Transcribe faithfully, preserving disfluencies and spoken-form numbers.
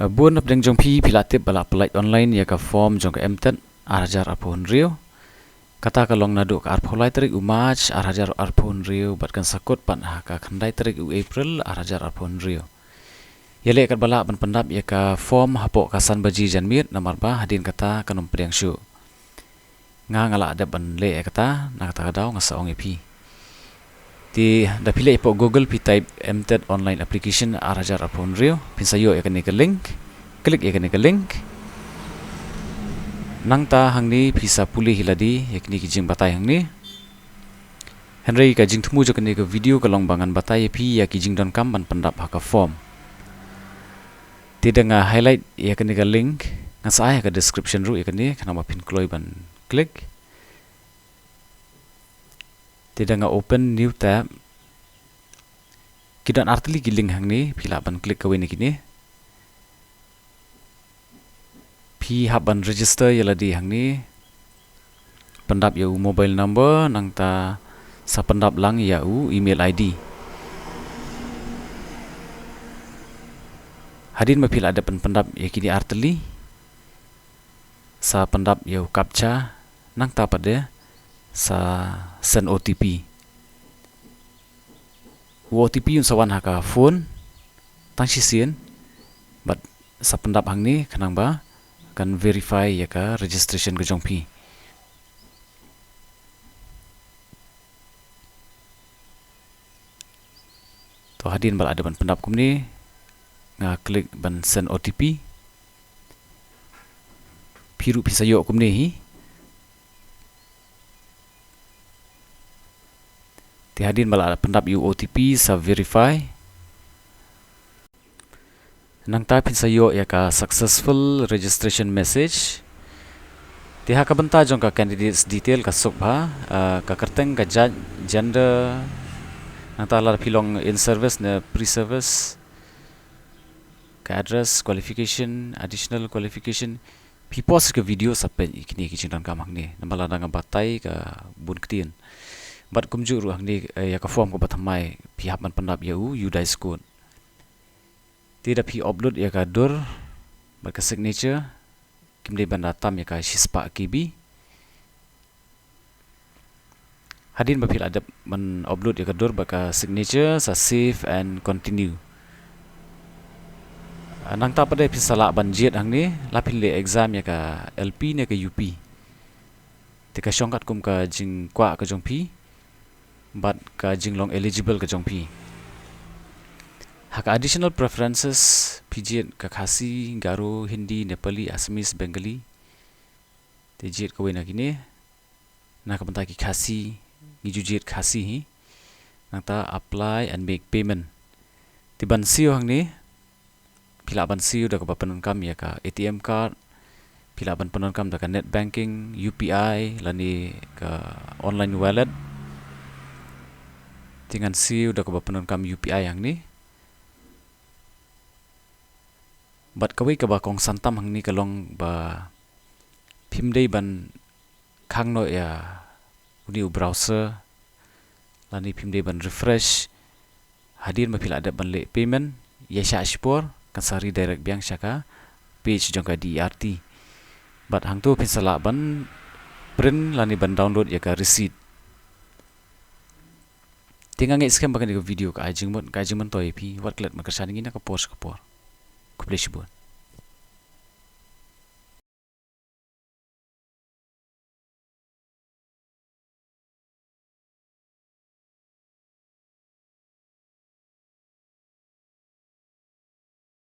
Bun na pdeng jong phi phi la tip ba la pyllait online ïa ka form jong ka M TET ar hajar arphew hynriew. Kata ka long naduh ka arphew lai tarik u March ar hajar arphew hynriew bad kan sa kut pat ha ka khyndai tarik u April ar hajar arphew hynriew. Ïaleh katba lah ban pyndap ïa ka form hapoh ka san baje janmiet namar ba hadien kata kan ym pdiang shuh. Nga nga la dep ban leh ïa kata, na kata ka daw nga sa ong ïa phi. Te da phi leh hapoh Google phi type M TET online application ar hajar arphew hynriew, phin sa ïoh ïa kane ka link, klik ïa kane ka link. Nangta hangne phi sa pule hi lade ïa kine ki jingbatai hangne. Hynrei ka jingthmu jong kane ka video ka long ba ngan batai ïa phi ïa ki jingdonkam ban pyndap ha ka form. Te da nga highlight ïa kane ka link, ngan sa ai ha ka description ruh ïa kane, khnang ba phin kloi ban klik. Te da nga open new tab. Ki don artylli ki link hangne, phi lah ban klik kawei na kine. Phi hap ban register ïa lade hangne. Pyndap ïa u mobile number, nangta sa pyndap lang ïa u email I D. Hadien ba phi la dep ban pyndap ïa kine artylli, sa pyndap ïa u captcha, nangta pat de sa send O T P. U O T P un sa wan ha ka phone tang shisien, bad sa pyndap hangne khnang ba kan verify ïa ka registration ka jong phi. To hadien ba la dep ban pyndap kumne, nga klik ban send O T P. Phi ruh phi sa ïoh kumne hi. Te hadien ba la pyndap ïa u O T P sa verify. Nangta phin sa ïoh ïa ka successful registration message. Te ha ka bynta jong ka candidates detail ka suk bha, ah, ka kyrteng, ka jait, gender, nangta lada phi long in service ne pre service, ka address, qualification, additional qualification. Phi pause ka video sa peit ïa kine ki jingdonkam hangne. Namar lada nga batai ka bun ktien. Bad kumjuh ruh hangne, eh, ïa ka form kaba thymmai phi hap ban pyndap ïa u UDISE code. Te da phi upload ïa ka dur bad ka signature, kim dei ban da tam ïa ka shispah K B. Hadien ba phi la dep ban upload ïa ka dur bad ka signature, sa save and continue. Ah, nangta pat de phin sa lah ban jied hangne, la phin leh exam ïa ka L P ne ka U P. Te ka shong katkum ka jingkwah ka jong phi bad ka jinglong eligible ka jong phi. Ha ka additional preferences phi jied ka Khasi, Garo, Hindi, Nepali, Assamese, Bengali. Te jied kawei na kine. Na ka bynta ki Khasi, ngi ju jied Khasi hi. Nangta apply and make payment. Te ban siew hangne, phi lah ban siew da kaba pyndonkam ïa ka A T M card, phi lah ban pyndonkam da ka net banking, U P I, lane ka online wallet. Te ngan siew da kaba pyndonkam U P I hangne. Bad kawei kaba kongsan tam hangne ka long ba phim dei ban khang noh ïa une u browser, lane phim dei ban refresh. Hadien ba phi la dep ban leh payment, ïa shah shipor kan sa redirect biang sha ka page jong ka D E R T. Bad hangto phin sa lah ban print lane ban download ïa ka receipt. Te nga ngeit skhem ba kane ka video ka ai jingmut, ka ai jingmyntoi ïa phi, wat klet, ban kyrshan ïa ngi na ka por sha ka por. Khublei shibun.